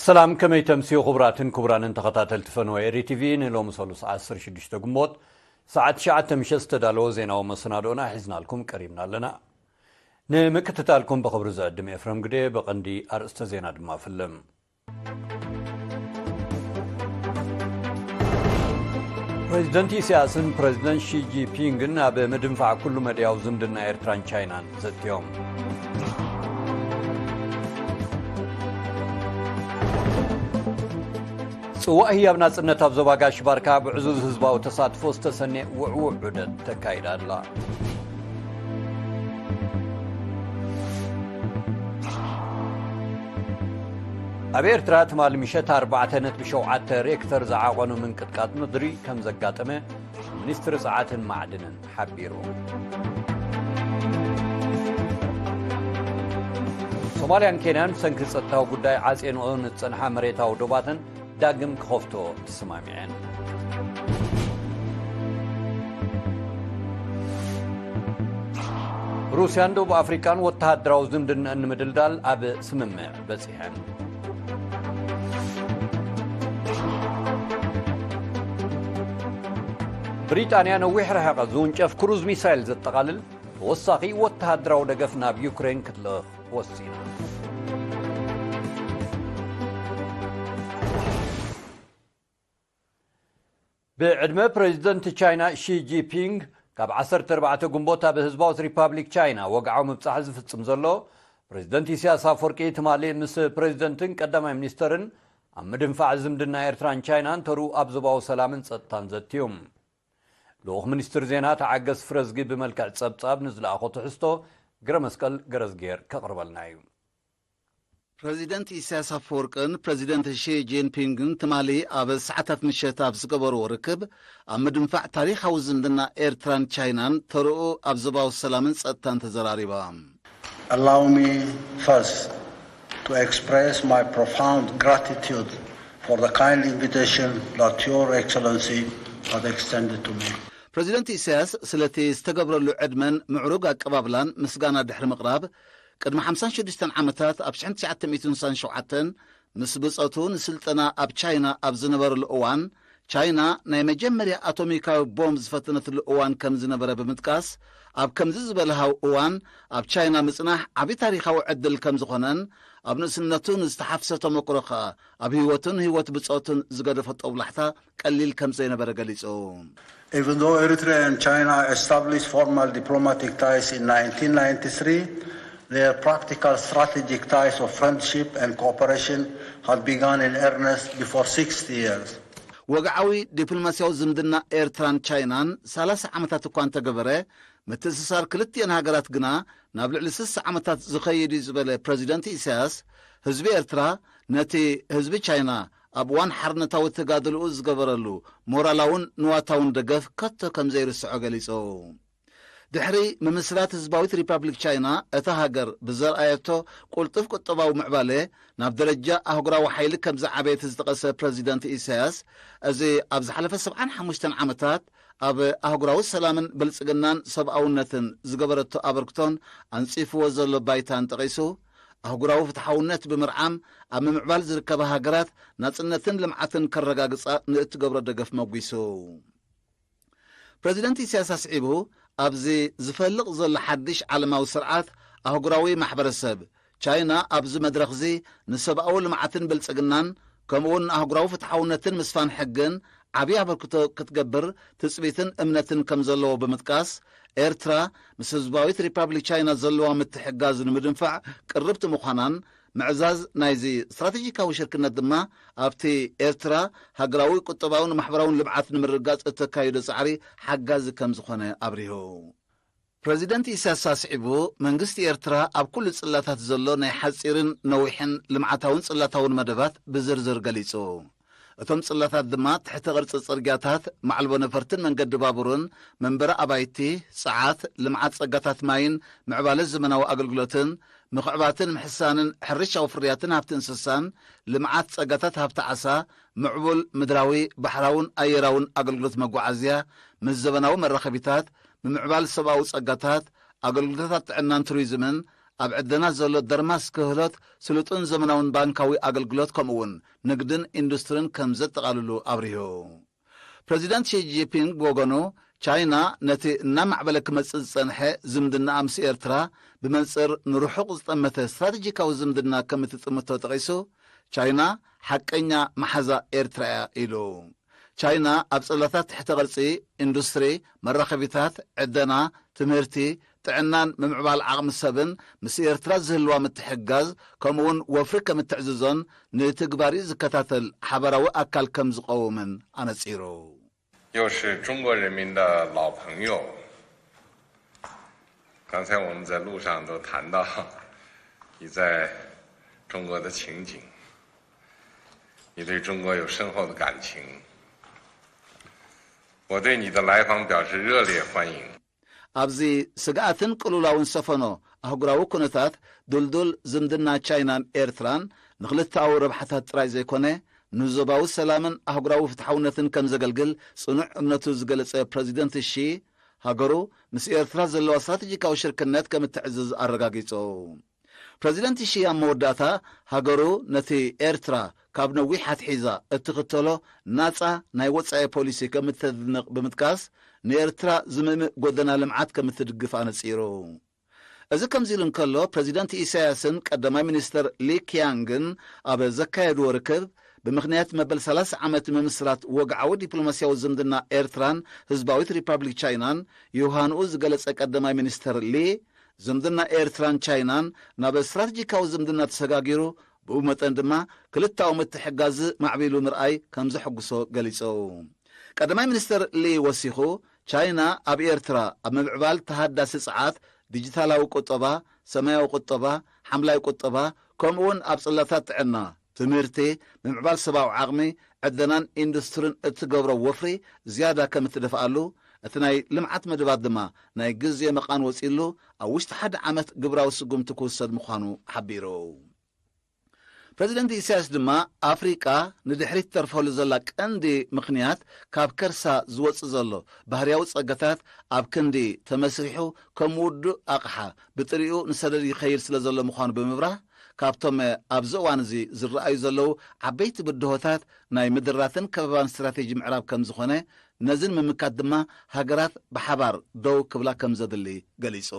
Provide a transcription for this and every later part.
ሰላም፣ ከመይ ተምስዩ ክቡራትን ክቡራንን ተኸታተልቲ ፈነወ ኤሪ ቲቪ? ንሎሚ ሰሉስ ዓሰርተ ሽዱሽተ ግንቦት ሰዓት ትሽዓተ ምሸት ዝተዳለወ ዜናዊ መሰናዶና ሒዝናልኩም ቀሪብና ኣለና። ንምክትታልኩም ብኽብሪ ዝዕድም ኤፍረም ግደ፣ ብቐንዲ ኣርእስተ ዜና ድማ ፍልም። ፕሬዚደንት ኢሳያስን ፕሬዚደንት ሺ ጂንፒንግን ኣብ ምድንፋዕ ኩሉ መድያዊ ዝምድና ኤርትራን ቻይናን ዘትዮም። ጽዋእ ህያብ ናጽነት ኣብ ዞባ ጋሽ ባርካ ብዕዙዝ ህዝባዊ ተሳትፎ ዝተሰንየ ውዕዉዕ ዑደት ተካይዳ ኣላ። ኣብ ኤርትራ ትማሊ ምሸት ኣርባዕተ ነጥቢ ሸውዓተ ሬክተር ዝዓቐኑ ምንቅጥቃጥ ምድሪ ከም ዘጋጠመ ሚኒስትሪ ጸዓትን ማዕድንን ሓቢሩ። ሶማልያን ኬንያን ብሰንኪ ጸጥታዊ ጉዳይ ዓጽየንኦን ዝጸንሓ መሬታዊ ዶባተን ዳግም ክኸፍቶ ተሰማሚዐን። ሩስያን ደቡብ ኣፍሪቃን ወተሃደራዊ ዝምድናኣን ንምድልዳል ኣብ ስምምዕ በጺሐን። ብሪጣንያ ነዊሕ ርሕቀት ዝውንጨፍ ክሩዝ ሚሳይል ዘጠቓልል ተወሳኺ ወተሃደራዊ ደገፍ ናብ ዩክሬን ክትልእኽ ወሲና። ብዕድመ ፕሬዚደንት ቻይና ሺ ጂንፒንግ ካብ ዓሰርተ ኣርባዕተ ግንቦት ኣብ ህዝባዊት ሪፓብሊክ ቻይና ወግዓዊ ምብጻሕ ዝፍጽም ዘሎ ፕሬዚደንት ኢሳያስ ኣፈወርቂ፣ ትማሊ ምስ ፕሬዚደንትን ቀዳማይ ሚኒስተርን ኣብ ምድንፋዕ ዝምድና ኤርትራን ቻይናን ተሩ ኣብ ዞባዊ ሰላምን ጸጥታን ዘትዮም። ልኡኽ ሚኒስትር ዜና ተዓገስ ፍረዝጊ ብመልክዕ ጸብጻብ ንዝለኣኾ ትሕዝቶ ግረ መስቀል ገረዝጌር ከቕርበልና እዩ። ፕረዚደንት ኢሳያስ ኣፈወርቅን ፕረዚደንት ሺ ጂንፒንግን ትማሊ ኣብ ሰዓታት ምሸት ኣብ ዝገበርዎ ርክብ፣ ኣብ ምድንፋዕ ታሪኻዊ ዝምድና ኤርትራን ቻይናን ተርኡ ኣብ ዞባዊ ሰላምን ጸጥታን ተዘራሪባ። Allow me first to express my profound gratitude for the kind invitation that Your Excellency had extended to me. ፕረዚደንት ኢሳያስ ስለቲ ዝተገብረሉ ዕድመን ምዕሩግ ኣቀባብላን ምስጋና ድሕሪ ምቕራብ፣ ቅድሚ ሓምሳን ሽዱሽተን ዓመታት ኣብ ሽሕን ትሽዓተ ሚእትን ስሳን ሸውዓተን ምስ ብጾቱ ንስልጠና ኣብ ቻይና ኣብ ዝነበረሉ እዋን፣ ቻይና ናይ መጀመርያ ኣቶሚካዊ ቦምብ ዝፈተነትሉ እዋን ከም ዝነበረ ብምጥቃስ፣ ኣብ ከምዚ ዝበለ ሃው እዋን ኣብ ቻይና ምጽናሕ ዓቢ ታሪኻዊ ዕድል ከም ዝኾነን፣ ኣብ ንእስነቱ ንዝተሓፍሰ ተመክሮ ከኣ ኣብ ህይወቱን ህይወት ብጾቱን ዝገደፎ ጦብላሕታ ቀሊል ከም ዘይነበረ ገሊጹ። Even though Eritrea and China established formal diplomatic ties in nineteen ninety-three, their practical strategic ties of friendship and cooperation had begun in earnest before sixty years. ወግዓዊ ዲፕሎማስያዊ ዝምድና ኤርትራን ቻይናን ሰላሳ ዓመታት እኳ እንተገበረ፣ ምትእስሳር ክልቲኤን ሃገራት ግና ናብ ልዕሊ ስሳ ዓመታት ዝኸይድ እዩ ዝበለ ፕረዚደንት ኢሳያስ፣ ህዝቢ ኤርትራ ነቲ ህዝቢ ቻይና ኣብ እዋን ሓርነታዊ ተጋድልኡ ዝገበረሉ ሞራላውን ንዋታውን ደገፍ ከቶ ከም ዘይርስዖ ገሊጹ። ድሕሪ ምምስራት ህዝባዊት ሪፓብሊክ ቻይና፣ እታ ሃገር ብዘርኣየቶ ቁልጡፍ ቁጠባዊ ምዕባለ ናብ ደረጃ ኣህጉራዊ ሓይሊ ከም ዝዓበየት ዝጠቐሰ ፕረዚደንት ኢሳያስ፣ እዚ ኣብ ዝሓለፈ ሰብዓን ሓሙሽተን ዓመታት ኣብ ኣህጉራዊ ሰላምን ብልጽግናን ሰብኣውነትን ዝገበረቶ ኣበርክቶን ኣንጺፍዎ ዘሎ ባይታን ጠቒሱ፣ ኣህጉራዊ ፍትሓውነት ብምርዓም ኣብ ምምዕባል ዝርከባ ሃገራት ናጽነትን ልምዓትን ከረጋግጻ ንእትገብሮ ደገፍ መጒሱ። ፕረዚደንት ኢሳያስ ኣስዒቡ፣ ኣብዚ ዝፈልቕ ዘሎ ሓድሽ ዓለማዊ ስርዓት ኣህጉራዊ ማሕበረሰብ፣ ቻይና ኣብዚ መድረኽዚ ንሰብኣዊ ልምዓትን ብልጽግናን ከምኡውን ንኣህጉራዊ ፍትሓውነትን ምስፋን ሕግን ዓብዪ ኣበርክቶ ክትገብር ትጽቢትን እምነትን ከም ዘለዎ ብምጥቃስ፣ ኤርትራ ምስ ህዝባዊት ሪፓብሊክ ቻይና ዘለዋ ምትሕግጋዝ ንምድንፋዕ ቅርብቲ ምዃናን፣ ምዕዛዝ ናይዚ ስትራቴጂካዊ ሽርክነት ድማ ኣብቲ ኤርትራ ሃገራዊ ቁጠባውን ማሕበራውን ልምዓት ንምርግጋጽ እተካይዶ ጻዕሪ ሓጋዚ ከም ዝኾነ ኣብሪሁ። ፕረዚደንት ኢሳያስ ኣስዒቡ፣ መንግስቲ ኤርትራ ኣብ ኩሉ ጽላታት ዘሎ ናይ ሓጺርን ነዊሕን ልምዓታውን ጽላታውን መደባት ብዝርዝር ገሊጹ። እቶም ጽላታት ድማ ትሕተ ቅርጺ ጽርግያታት፣ ማዕልቦ ነፈርትን መንገዲ ባቡርን፣ መንበሪ ኣባይቲ፣ ጸዓት፣ ልምዓት ጸጋታት ማይን ምዕባለ ዘመናዊ ኣገልግሎትን፣ ምኽዕባትን ምሕሳንን ሕርሻዊ ፍርያትን ሃብቲ እንስሳን፣ ልምዓት ጸጋታት ሃብቲ ዓሳ፣ ምዕቡል ምድራዊ፣ ባሕራውን ኣየራውን ኣገልግሎት መጓዓዝያ፣ ምስ ዘበናዊ መራኸቢታት፣ ምምዕባል ሰብኣዊ ጸጋታት፣ ኣገልግሎታት ጥዕናን ቱሪዝምን፣ ኣብ ዕደና ዘሎ ደርማስ ክህሎት፣ ስሉጥን ዘመናውን ባንካዊ ኣገልግሎት፣ ከምኡውን ንግድን ኢንዱስትሪን ከም ዘጠቓልሉ ኣብሪሁ። ፕረዚደንት ሺ ጂንፒንግ ብወገኑ፣ ቻይና ነቲ እናማዕበለ ክመጽእ ዝጸንሐ ዝምድናኣ ምስ ኤርትራ ብመንጽር ንርሑቕ ዝጠመተ ስትራቴጂካዊ ዝምድና ከም እትጥምቶ ጠቒሱ፣ ቻይና ሓቀኛ መሓዛ ኤርትራ እያ ኢሉ። ቻይና ኣብ ጽላታት ትሕተ ቅርጺ፣ ኢንዱስትሪ፣ መራኸቢታት፣ ዕደና፣ ትምህርቲ፣ ጥዕናን ምምዕባል ዓቕሚ ሰብን ምስ ኤርትራ ዝህልዋ ምትሕግጋዝ፣ ከምኡውን ወፍሪ ከም እትዕዝዞን ንትግባሪኡ ዝከታተል ሓባራዊ ኣካል ከም ዝቐውምን ኣነጺሩ። 又是中国人民的老朋友。刚才我们在路上都谈到你在中国的情景，你对中国有深厚的感情。我对你的来访表示热烈欢迎。 ኣብዚ ስግኣትን ቅልውላውን ዝሰፈኖ ኣህጉራዊ ኩነታት፣ ድልዱል ዝምድና ቻይናን ኤርትራን ንኽልተኣዊ ረብሓታት ጥራይ ዘይኮነ፣ ንዞባዊ ሰላምን ኣህጉራዊ ፍትሓውነትን ከም ዘገልግል ጽኑዕ እምነቱ ዝገለጸ ፕረዚደንት ሺ፣ ሃገሩ ምስ ኤርትራ ዘለዋ ስትራቴጂካዊ ሽርክነት ከም እትዕዝዝ ኣረጋጊጹ። ፕረዚደንት ሺ ኣብ መወዳእታ፣ ሃገሩ ነቲ ኤርትራ ካብ ነዊሕ ኣትሒዛ እትኽተሎ ናጻ ናይ ወጻኢ ፖሊሲ ከም እተድንቕ ብምጥቃስ፣ ንኤርትራ ዝምእምእ ጎደና ልምዓት ከም እትድግፍ ኣነጺሩ። እዚ ከምዚ ኢሉ እንከሎ፣ ፕረዚደንት ኢሳያስን ቀዳማይ ሚኒስተር ሊ ኪያንግን ኣብ ዘካየድዎ ርክብ፣ ብምኽንያት መበል ሰላሳ ዓመት ምምስራት ወግዓዊ ዲፕሎማስያዊ ዝምድና ኤርትራን ህዝባዊት ሪፓብሊክ ቻይናን ዮሃንኡ ዝገለጸ ቀዳማይ ሚኒስተር ሊ፣ ዝምድና ኤርትራን ቻይናን ናብ ስትራቴጂካዊ ዝምድና ተሰጋጊሩ፣ ብኡ መጠን ድማ ክልተኣዊ ምትሕግጋዝ ማዕቢሉ ምርኣይ ከም ዘሐጉሶ ገሊጹ። ቀዳማይ ሚኒስተር ሊ ወሲኹ፣ ቻይና ኣብ ኤርትራ ኣብ ምምዕባል ተሃዳሲ ጸዓት፣ ዲጂታላዊ ቁጠባ፣ ሰማያዊ ቁጠባ፣ ሓምላይ ቁጠባ፣ ከምኡውን ኣብ ጽላታት ጥዕና፣ ትምህርቲ፣ ምምዕባል ሰብኣዊ ዓቕሚ፣ ዕደናን ኢንዱስትሪን እትገብሮ ወፍሪ ዝያዳ ከም እትደፍኣሉ፣ እቲ ናይ ልምዓት መደባት ድማ ናይ ግዜ መቓን ወጺሉ፣ ኣብ ውሽጢ ሓደ ዓመት ግብራዊ ስጉምቲ ክውሰድ ምዃኑ ሓቢሩ። ፕረዚደንት ኢሳያስ ድማ፣ ኣፍሪቃ ንድሕሪት ትተርፈሉ ዘላ ቀንዲ ምኽንያት፣ ካብ ከርሳ ዝወጽእ ዘሎ ባህርያዊ ጸጋታት ኣብ ክንዲ ተመስሪሑ፣ ከም ውዱእ ኣቕሓ ብጥሪኡ ንሰደድ ይኸይድ ስለ ዘሎ ምዃኑ ብምብራህ፣ ካብቶም ኣብዚ እዋን እዚ ዝረኣዩ ዘለዉ ዓበይቲ ብድሆታት፣ ናይ ምድራትን ከበባን ስትራቴጂ ምዕራብ ከም ዝኾነ፣ ነዚ ንምምካት ድማ ሃገራት ብሓባር ደው ክብላ ከም ዘድሊ ገሊጹ።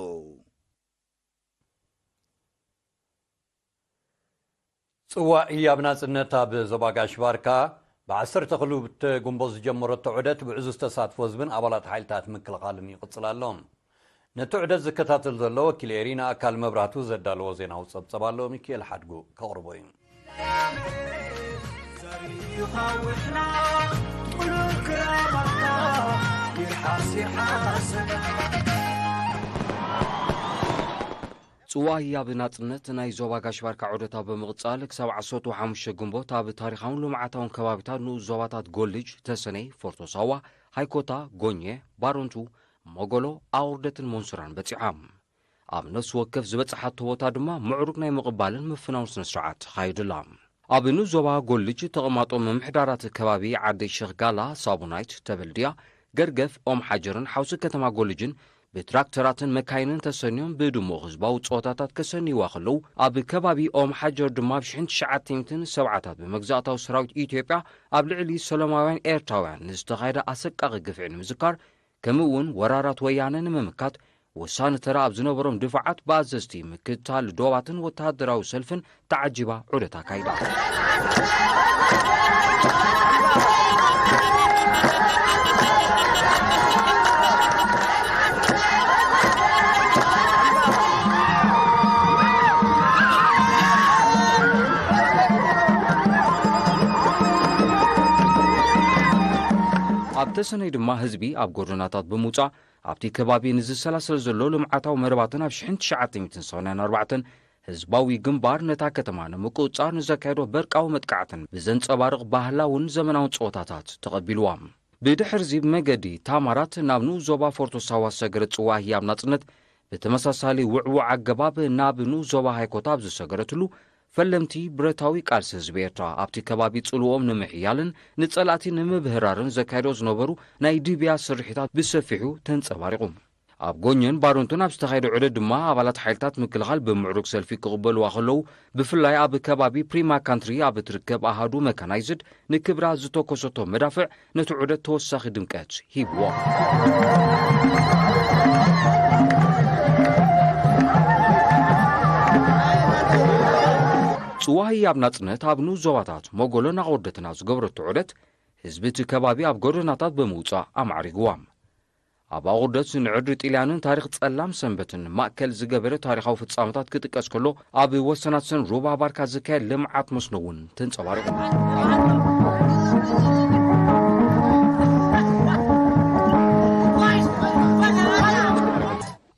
ጽዋእ ህያብ ናጽነት ኣብ ዞባ ጋሽ ባርካ ብ ዓሰርተ ክልተ ጉንቦት ዝጀመረቶ ዑደት ብዕዙዝ ተሳትፎ ህዝብን ኣባላት ሓይልታት ምክልኻልን ይቕጽል ኣሎ። ነቲ ዑደት ዝከታተል ዘሎ ወኪል ኤሪና ኣካል መብራህቱ ዘዳለዎ ዜናዊ ጸብጸብ ኣሎ፣ ሚኪኤል ሓድጉ ከቕርቦ እዩ። ጽዋ ህያብ ናጽነት ናይ ዞባ ጋሽ ባርካ ዑደታ ብምቕጻል ክሳብ ዓሰርተ ሓሙሽተ ግንቦት ኣብ ታሪኻውን ልምዓታውን ከባቢታት ንኡስ ዞባታት ጎልጅ፣ ተሰነይ፣ ፎርቶ ሳዋ፣ ሃይኮታ፣ ጎኘ፣ ባረንቱ፣ ሞጎሎ፣ ኣውርደትን ሞንሱራን በጺሓ። ኣብ ነፍሲ ወከፍ ዝበጽሓቶ ቦታ ድማ ምዕሩግ ናይ ምቕባልን ምፍናውን ስነ ስርዓት ተኻይዱላ። ኣብ ንኡስ ዞባ ጎልጅ ተቐማጦ ምምሕዳራት ከባቢ ዓዲ ሸኽ ጋላ፣ ሳቡናይት፣ ተበልድያ፣ ገርገፍ፣ ኦም ሓጀርን ሓውሲ ከተማ ጎልጅን ብትራክተራትን መካይንን ተሰንዮም ብድሙቕ ህዝባዊ ጸወታታት ከሰንይዋ ከለዉ፣ ኣብ ከባቢ ኦም ሓጀር ድማ ብ ሽሕን ትሽዓተ ሚእትን ሰብዓታት ብመግዛእታዊ ሰራዊት ኢትዮጵያ ኣብ ልዕሊ ሰላማውያን ኤርትራውያን ንዝተኻየደ ኣሰቃቒ ግፍዒ ንምዝካር፣ ከምኡ እውን ወራራት ወያነ ንምምካት ወሳኒ ተራ ኣብ ዝነበሮም ድፋዓት ብኣዘዝቲ ምክትታል ዶባትን ወተሃደራዊ ሰልፍን ተዓጂባ ዑደት ኣካይዳ። ኣብ ተሰነይ ድማ ህዝቢ ኣብ ጎደናታት ብምውጻእ ኣብቲ ከባቢ ንዝሰላሰል ዘሎ ልምዓታዊ መደባትን ኣብ ሽሕን ትሽዓተ ሚእትን ሰማንያን ኣርባዕተን ህዝባዊ ግንባር ነታ ከተማ ንምቁጽጻር ንዘካየዶ በርቃዊ መጥቃዕትን ብዘንጸባርቕ ባህላውን ዘመናውን ጸወታታት ተቐቢልዋ። ብድሕርዚ ብመገዲ ታማራት ናብ ንኡስ ዞባ ፎርቶ ሳዋ ዝሰገረት ጽዋ ህያብ ናጽነት ብተመሳሳሊ ውዕዉዕ ኣገባብ ናብ ንኡስ ዞባ ሃይኮታ ኣብ ዝሰገረትሉ፣ ፈለምቲ ብረታዊ ቃልሲ ህዝቢ ኤርትራ ኣብቲ ከባቢ ጽልውኦም ንምሕያልን ንጸላእቲ ንምብህራርን ዘካይዶ ዝነበሩ ናይ ድብያ ስርሒታት ብሰፊሑ ተንጸባሪቑ። ኣብ ጎኘን ባሩንቱን ኣብ ዝተኻየደ ዑደት ድማ ኣባላት ሓይልታት ምክልኻል ብምዕሩግ ሰልፊ ክቕበልዋ ከለዉ፣ ብፍላይ ኣብ ከባቢ ፕሪማ ካንትሪ ኣብ እትርከብ ኣሃዱ መካናይዝድ ንክብራ ዝተኮሰቶ መዳፍዕ ነቲ ዑደት ተወሳኺ ድምቀት ሂብዎ። ጽዋ ህያብ ናጽነት ኣብ ንኡስ ዞባታት መጎሎን ኣቑርደትን ኣብ ዝገበረቶ ዑደት፣ ህዝቢ እቲ ከባቢ ኣብ ጎደናታት ብምውጻእ ኣማዕሪግዋ። ኣብ ኣቑርደት ንዕድሪ ጥልያንን ታሪኽ ጸላም ሰንበትን ማእከል ዝገበረ ታሪኻዊ ፍጻመታት ክጥቀስ ከሎ፣ ኣብ ወሰናት ሰን ሩባ ባርካ ዝካየድ ልምዓት መስኖ እውን ተንጸባሪቑ።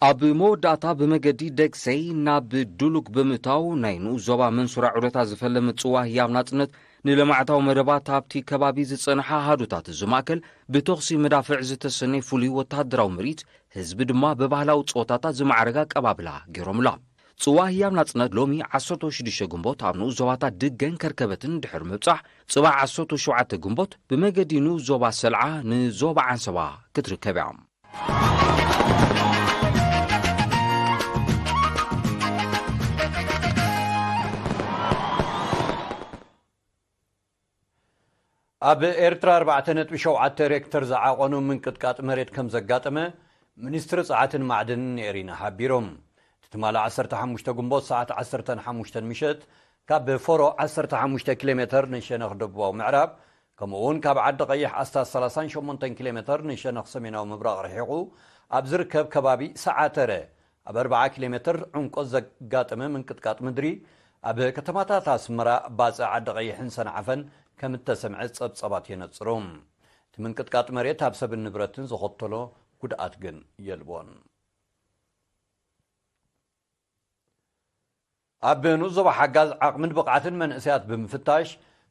ኣብ መወዳእታ ብመገዲ ደግሰይ ናብ ዱሉክ ብምእታው ናይ ንኡስ ዞባ መንሱራ ዑደታ ዝፈለመ ጽዋ ህያብ ናጽነት ንልምዓታዊ መደባት ኣብቲ ከባቢ ዝጸንሓ ኣሃዱታት እዚ ማእከል ብተኹሲ መዳፍዕ ዝተሰነየ ፍሉይ ወተሃደራዊ ምርኢት፣ ህዝቢ ድማ ብባህላዊ ጸወታታት ዝማዕረገ ኣቀባብላ ገይሮምላ። ጽዋ ህያብ ናጽነት ሎሚ ዓሰርተ ሽዱሽተ ግንቦት ኣብ ንኡስ ዞባታት ድገን ከርከበትን ድሕሪ ምብጻሕ፣ ጽባሕ ዓሰርተ ሸውዓተ ግንቦት ብመገዲ ንኡስ ዞባ ሰልዓ ንዞባ ዓንሰባ ክትርከብ እያ። ኣብ ኤርትራ ኣርባዕተ ነጥቢ ሸውዓተ ሬክተር ዝዓቐኑ ምንቅጥቃጥ መሬት ከም ዘጋጠመ ሚኒስትሪ ጸዓትን ማዕድንን ኤሪና ሓቢሮም። እቲ ትማሊ ዓሰርተ ሓሙሽተ ግንቦት ሰዓት ዓሰርተ ሓሙሽተ ምሸት ካብ ፎሮ ዓሰርተ ሓሙሽተ ኪሎ ሜተር ንሸነኽ ደቡባዊ ምዕራብ፣ ከምኡ እውን ካብ ዓዲ ቀይሕ ኣስታት ሰላሳን ሸሞንተን ኪሎ ሜተር ንሸነኽ ሰሜናዊ ምብራቕ ርሒቑ ኣብ ዝርከብ ከባቢ ሰዓተረ ኣብ ኣርብዓ ኪሎ ሜተር ዕምቆት ዘጋጠመ ምንቅጥቃጥ ምድሪ፣ ኣብ ከተማታት ኣስመራ፣ ባጽዕ፣ ዓዲ ቀይሕን ሰንዓፈን ከም እተሰምዐ ጸብጻባት የነጽሩ። እቲ ምንቅጥቃጥ መሬት ኣብ ሰብን ንብረትን ዘኸተሎ ጉድኣት ግን የልቦን። ኣብ ንኡስ ዞባ ሓጋዝ ዓቕምን ብቕዓትን መንእሰያት ብምፍታሽ፣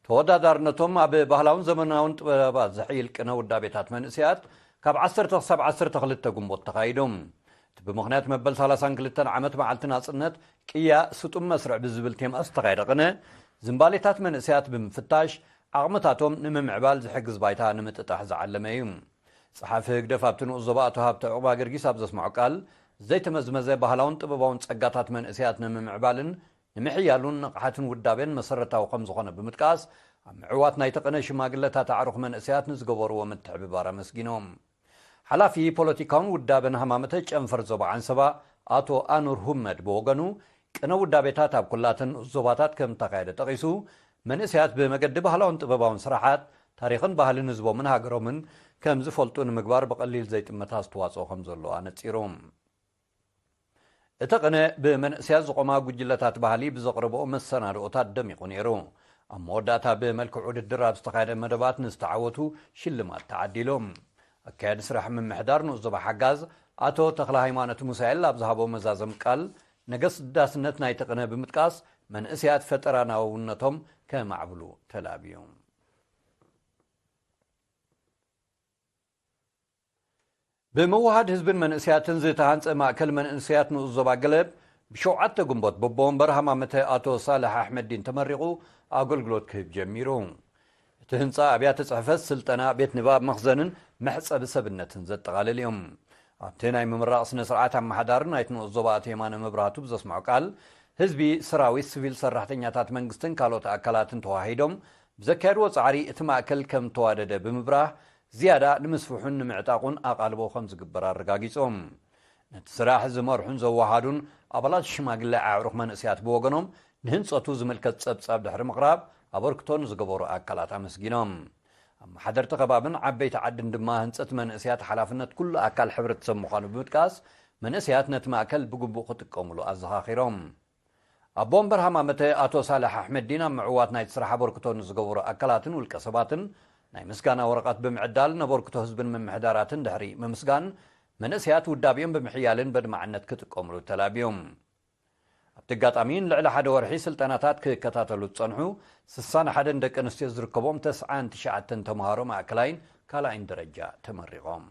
ተወዳዳርነቶም ኣብ ባህላውን ዘመናውን ጥበባት ዘሕይል ቅነ ውዳቤታት መንእሰያት ካብ ዓሰርተ ክሳብ ዓሰርተ ክልተ ግንቦት ተኻይዶም። እቲ ብምኽንያት መበል ሰላሳን ክልተን ዓመት መዓልቲ ናጽነት ቅያ ስጡም መስርዕ ብዝብል ቴማ ዝተኻየደ ቅነ፣ ዝንባሌታት መንእሰያት ብምፍታሽ፣ ዓቕምታቶም ንምምዕባል ዝሕግዝ ባይታ ንምጥጣሕ ዝዓለመ እዩ። ጸሓፊ ህግደፍ ኣብቲ ንኡስ ዞባ ኣቶ ሃብተ ዕቑባ ገርጊስ ኣብ ዘስምዖ ቃል፣ ዘይተመዝመዘ ባህላውን ጥበባውን ጸጋታት መንእሰያት ንምምዕባልን ንምሕያሉን ንቕሓትን ውዳቤን መሰረታዊ ከም ዝኾነ ብምጥቃስ፣ ኣብ ምዕዋት ናይቲ ቅነ ሽማግለታት ኣዕሩኽ መንእሰያት ንዝገበርዎ ምትሕብባር ኣመስጊኖም። ሓላፊ ፖለቲካውን ውዳበን ሃማመተ ጨንፈር ዞባ ዓንሰባ ኣቶ ኣኑር ሁመድ ብወገኑ፣ ቅነ ውዳቤታት ኣብ ኩላተን ንኡስ ዞባታት ከም እተኻየደ ጠቒሱ፣ መንእሰያት ብመገዲ ባህላውን ጥበባውን ስራሓት ታሪኽን ባህልን ህዝቦምን ሃገሮምን ከም ዝፈልጡ ንምግባር ብቐሊል ዘይጥመት ኣስተዋጽኦ ከም ዘሎ ኣነጺሩ። እቲ ቅነ ብመንእሰያት ዝቖማ ጉጅለታት ባህሊ ብዘቕረብኦ መሰናድኦታት ደሚቑ ነይሩ። ኣብ መወዳእታ ብመልክዕ ውድድር ኣብ ዝተኻየደ መደባት ንዝተዓወቱ ሽልማት ተዓዲሎም። ኣካያዲ ስራሕ ምምሕዳር ንኡስ ዞባ ሓጋዝ ኣቶ ተኽለ ሃይማኖት ሙሳኤል ኣብ ዝሃቦ መዛዘም ቃል፣ ነገስዳስነት ናይቲ ቅነ ብምጥቃስ፣ መንእሰያት ፈጠራናውነቶም ከማዕብሉ ተላብዩ። ብምውሃድ ህዝብን መንእሰያትን ዝተሃንጸ ማእከል መንእሰያት ንኡስ ዞባ ገለብ፣ ብሸውዓተ ግንቦት በቦ ወንበር ሃማመተ ኣቶ ሳልሕ ኣሕመዲን ተመሪቑ ኣገልግሎት ክህብ ጀሚሩ። እቲ ህንጻ ኣብያተ ጽሕፈት፣ ስልጠና፣ ቤት ንባብ፣ መኽዘንን መሕጸቢ ሰብነትን ዘጠቓልል እዮም። ኣብቲ ናይ ምምራቕ ስነ ስርዓት ኣመሓዳሪ ናይቲ ንኡስ ዞባ ኣቶ የማነ መብራህቱ ብዘስምዖ ቃል፣ ህዝቢ፣ ሰራዊት፣ ሲቪል ሰራሕተኛታት መንግስትን ካልኦት ኣካላትን ተዋሂዶም ብዘካየድዎ ጻዕሪ እቲ ማእከል ከም ተዋደደ ብምብራህ፣ ዝያዳ ንምስፍሑን ንምዕጣቑን ኣቓልቦ ከም ዝግበር ኣረጋጊጾም። ነቲ ስራሕ ዝመርሑን ዘወሃዱን ኣባላት ሽማግለ ኣዕሩኽ መንእሰያት ብወገኖም፣ ንህንጸቱ ዝምልከት ጸብጻብ ድሕሪ ምቕራብ፣ ኣበርክቶ ንዝገበሩ ኣካላት ኣመስጊኖም። ኣመሓደርቲ ከባብን ዓበይቲ ዓድን ድማ፣ ህንጸት መንእሰያት ሓላፍነት ኩሉ ኣካል ሕብረተሰብ ምዃኑ ብምጥቃስ፣ መንእሰያት ነቲ ማእከል ብግቡእ ክጥቀሙሉ ኣዘኻኺሮም። ኣቦ ወንበር ሃማመተ ኣቶ ሳልሕ ኣሕመዲን ኣብ ምዕዋት ናይቲ ስራሕ ኣበርክቶ ንዝገበሩ ኣካላትን ውልቀ ሰባትን ናይ ምስጋና ወረቐት ብምዕዳል፣ ነበርክቶ ህዝብን ምምሕዳራትን ድሕሪ ምምስጋን፣ መንእሰያት ውዳቤኦም ብምሕያልን በድማዕነት ክጥቀምሉ ተላብዮም። ኣብቲ ኣጋጣሚ፣ ንልዕሊ ሓደ ወርሒ ስልጠናታት ክከታተሉ ዝጸንሑ ስሳን ሓደን ደቂ ኣንስትዮ ዝርከቦም ተስዓን ትሽዓተን ተምሃሮ ማእከላይን ካልኣይን ደረጃ ተመሪቖም።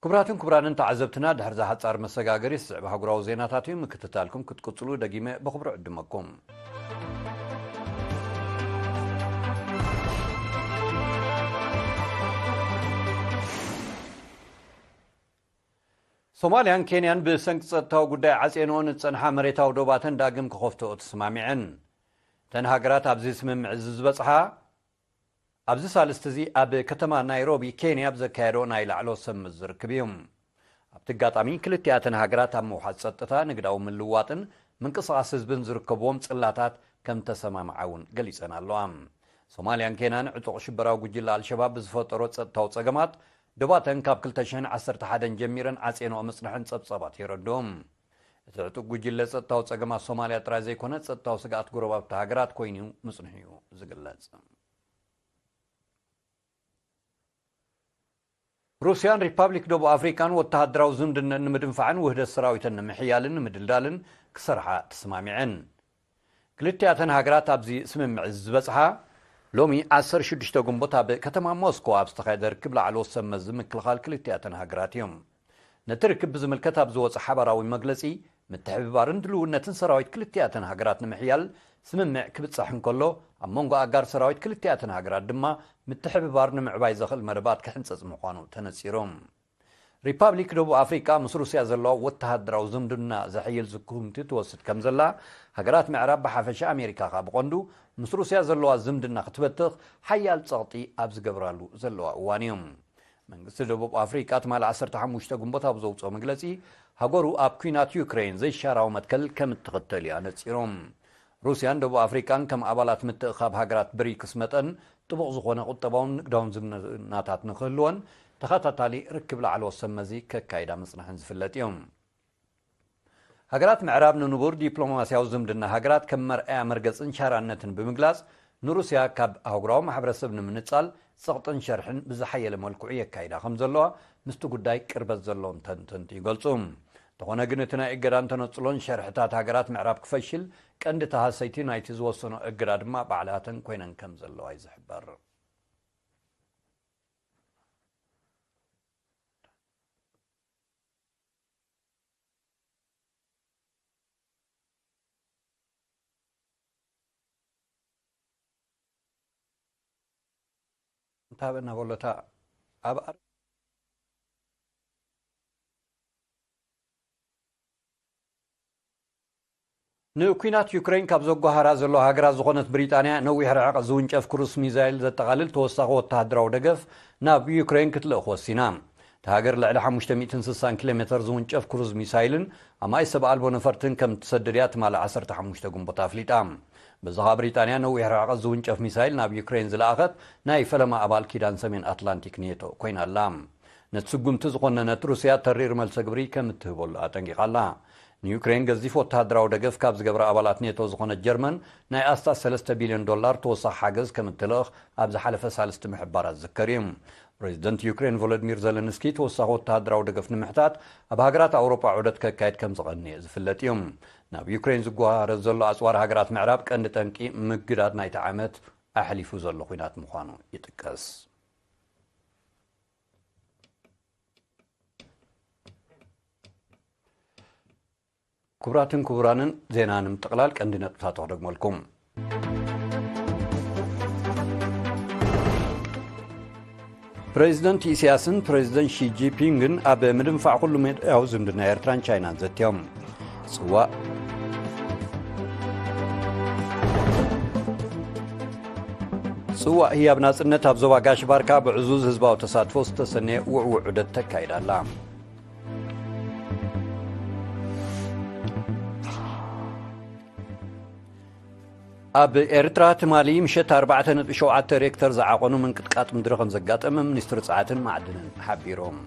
ክቡራትን ክቡራንን ተዓዘብትና፣ ድሕሪ እዛ ሓጻር መሰጋገሪት ዝስዕብ ኣህጉራዊ ዜናታት እዩ። ምክትታልኩም ክትቅጽሉ ደጊመ ብኽብሪ ዕድመኩም። ሶማልያን ኬንያን ብሰንኪ ጸጥታዊ ጉዳይ ዓጽየንኦ ንዝጸንሓ መሬታዊ ዶባተን ዳግም ክኸፍትኦ ተሰማሚዐን። እተን ሃገራት ኣብዚ ስምምዕ እዚ ዝበጽሓ፣ ኣብዚ ሳልስቲ እዚ ኣብ ከተማ ናይሮቢ ኬንያ ኣብ ዘካየዶ ናይ ላዕለዎት ሰብ መዚ ርክብ እዩ። ኣብቲ ኣጋጣሚ ክልቲኣተን ሃገራት ኣብ ምውሓስ ጸጥታ፣ ንግዳዊ ምልውዋጥን ምንቅስቓስ ህዝብን ዝርከብዎም ጽላታት ከም ተሰማምዓ እውን ገሊጸን ኣለዋ። ሶማልያን ኬንያን ዕጡቕ ሽበራዊ ጉጅለ ኣልሸባብ ብዝፈጠሮ ጸጥታዊ ጸገማት ዶባተን ካብ ክልተ ሽሕን ዓሰርተ ሓደን ጀሚረን ዓጽየንኦ ምጽንሐን ጸብጻባት የረድኡ። እቲ ዕጡቕ ጉጅለ ጸጥታዊ ጸገማት ሶማልያ ጥራይ ዘይኮነ ጸጥታዊ ስግኣት ጎረባብቲ ሃገራት ኮይኑ ምጽንሑ እዩ ዝግለጽ። ሩስያን ሪፓብሊክ ደቡብ ኣፍሪቃን ወተሃደራዊ ዝምድነን ንምድንፋዕን ውህደት ሰራዊተን ንምሕያልን ንምድልዳልን ክሰርሓ ተሰማሚዐን። ክልቲኣተን ሃገራት ኣብዚ ስምምዕ ዝበጽሓ ሎሚ ዓሰርተ ሽዱሽተ ግንቦት ኣብ ከተማ ሞስኮ ኣብ ዝተኻየደ ርክብ ላዕለዎት ሰብ መዚ ምክልኻል ክልቲኣተን ሃገራት እዮም። ነቲ ርክብ ብዝምልከት ኣብ ዝወጸ ሓባራዊ መግለጺ፣ ምትሕብባርን ድልውነትን ሰራዊት ክልቲኣተን ሃገራት ንምሕያል ስምምዕ ክብጻሕ እንከሎ፣ ኣብ መንጎ ኣጋር ሰራዊት ክልቲኣተን ሃገራት ድማ ምትሕብባር ንምዕባይ ዘኽእል መደባት ክሕንጸጽ ምዃኑ ተነጺሩ። ሪፓብሊክ ደቡብ ኣፍሪቃ ምስ ሩስያ ዘለዋ ወተሃደራዊ ዝምድና ዘሕይል ስጉምቲ ትወስድ ከም ዘላ ሃገራት ምዕራብ ብሓፈሻ ኣሜሪካ ከኣ ብቐንዱ ምስ ሩስያ ዘለዋ ዝምድና ክትበትኽ ሓያል ጸቕጢ ኣብ ዝገብራሉ ዘለዋ እዋን እዩ። መንግስቲ ደቡብ ኣፍሪቃ ትማሊ ዓሰርተ ሓሙሽተ ግንቦት ኣብ ዘውፅኦ መግለፂ ሃገሩ ኣብ ኲናት ዩክሬን ዘይሻራዊ መትከል ከም እትኽተል እዩ ኣነፂሩ። ሩስያን ደቡብ ኣፍሪቃን ከም ኣባላት ምትእኻብ ሃገራት ብሪክስ መጠን ጥቡቕ ዝኾነ ቁጠባውን ንግዳውን ዝምድናታት ንክህልወን ተኸታታሊ ርክብ ላዕለዎት ሰብ መዚ ከካይዳ ምጽንሐን ዝፍለጥ እዩ። ሃገራት ምዕራብ ንንቡር ዲፕሎማስያዊ ዝምድና ሃገራት ከም መርኣያ መርገጽን ሻራነትን ብምግላጽ ንሩስያ ካብ ኣህጉራዊ ማሕበረሰብ ንምንጻል ጸቕጥን ሸርሕን ብዝሓየለ መልክዑ የካይዳ ከም ዘለዋ ምስቲ ጉዳይ ቅርበት ዘለዎም ተንተንቲ ይገልጹ። እንተኾነ ግን እቲ ናይ እገዳን ተነጽሎን ሸርሕታት ሃገራት ምዕራብ ክፈሽል ቀንዲ ተሃሰይቲ ናይቲ ዝወሰኖ እገዳ ድማ ባዕላተን ኮይነን ከም ዘለዋ እዩ ዝሕበር። እንታይ በና በሎ እታ ኣብ ኣር- ንኲናት ዩክሬን ካብ ዘጓሃራ ዘለዋ ሃገራት ዝኾነት ብሪጣንያ ነዊሕ ርሕቀት ዝውንጨፍ ክሩስ ሚሳይል ዘጠቓልል ተወሳኺ ወተሃደራዊ ደገፍ ናብ ዩክሬን ክትልእኽ ወሲና። እታ ሃገር ልዕሊ ሓሙሽተ ሚእትን ስሳን ኪሎ ሜተር ዝውንጨፍ ክሩዝ ሚሳይልን ኣማኢት ሰብ ኣልቦ ነፈርትን ከም እትሰድድ እያ ትማሊ ዓሰርተ ሓሙሽተ ግንቦት ኣፍሊጣ። በዚ ኸኣ ብሪጣንያ ነዊሕ ርሕቀት ዝውንጨፍ ሚሳይል ናብ ዩክሬን ዝለኣኸት ናይ ፈለማ ኣባል ኪዳን ሰሜን ኣትላንቲክ ኔቶ ኮይና ኣላ። ነቲ ስጉምቲ ዝኾነነት ሩስያ ተሪር መልሰ ግብሪ ከም እትህበሉ ኣጠንቂቓ ኣላ። ንዩክሬን ገዚፍ ወተሃደራዊ ደገፍ ካብ ዝገብራ ኣባላት ኔቶ ዝኾነት ጀርመን ናይ ኣስታት ሰለስተ ቢልዮን ዶላር ተወሳኺ ሓገዝ ከም እትልእኽ ኣብ ዝሓለፈ ሳልስቲ ምሕባራ ዝዝከር እዩ። ፕሬዚደንት ዩክሬን ቮሎዲሚር ዘለንስኪ ተወሳኺ ወተሃደራዊ ደገፍ ንምሕታት ኣብ ሃገራት ኣውሮጳ ዑደት ከካየድ ከም ዝቐንየ ዝፍለጥ እዩ። ናብ ዩክሬን ዝጓሃረ ዘሎ ኣጽዋር ሃገራት ምዕራብ ቀንዲ ጠንቂ ምግዳድ ናይቲ ዓመት ኣሕሊፉ ዘሎ ኲናት ምዃኑ ይጥቀስ። ክቡራትን ክቡራንን፣ ዜና ንምጥቕላል ቀንዲ ነጥብታት ክደግመልኩም። ፕሬዚደንት ኢሳያስን ፕሬዚደንት ሺ ጂንፒንግን ኣብ ምድንፋዕ ኩሉ መዳያዊ ዝምድና ኤርትራን ቻይናን ዘትዮም። ጽዋእ ጽዋእ ህያብ ናጽነት ኣብ ዞባ ጋሽ ባርካ ብዕዙዝ ህዝባዊ ተሳትፎ ዝተሰነየ ውዕዉዕ ዑደት ተካይዳ ኣላ። ኣብ ኤርትራ ትማሊ ምሸት ኣርባዕተ ነጥቢ ሸውዓተ ሬክተር ዝዓቐኑ ምንቅጥቃጥ ምድሪ ከም ዘጋጠመ ሚኒስትሪ ጸዓትን ማዕድንን ሓቢሮም።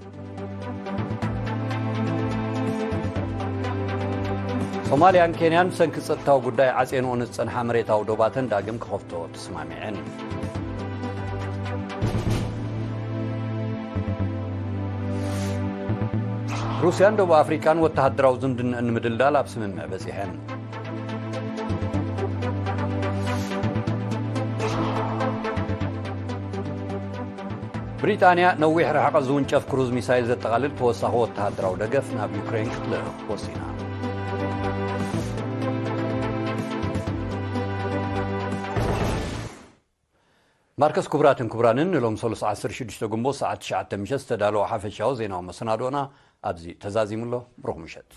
ሶማልያን ኬንያን ብሰንኪ ጸጥታዊ ጉዳይ ዓጽየንኦ ንዝጸንሓ መሬታዊ ዶባተን ዳግም ክኸፍቶ ተሰማሚዐን። ሩስያን ደቡብ ኣፍሪቃን ወተሃደራዊ ዝምድንአን ንምድልዳል ኣብ ስምምዕ በጺሐን። ብሪጣንያ ነዊሕ ርሕቀት ዝውንጨፍ ክሩዝ ሚሳይል ዘጠቓልል ተወሳኺ ወተሃደራዊ ደገፍ ናብ ዩክሬን ክትልእኽ ወሲና። ማርከስ፣ ክቡራትን ክቡራንን፣ ንሎም ሰሉስ ዓሰርተ ሽዱሽተ ግንቦት ሰዓት ትሽዓተ ምሸት ዝተዳለወ ሓፈሻዊ ዜናዊ መሰናዶና ኣብዚ ተዛዚሙ ኣሎ። ብሩኽ ምሸት።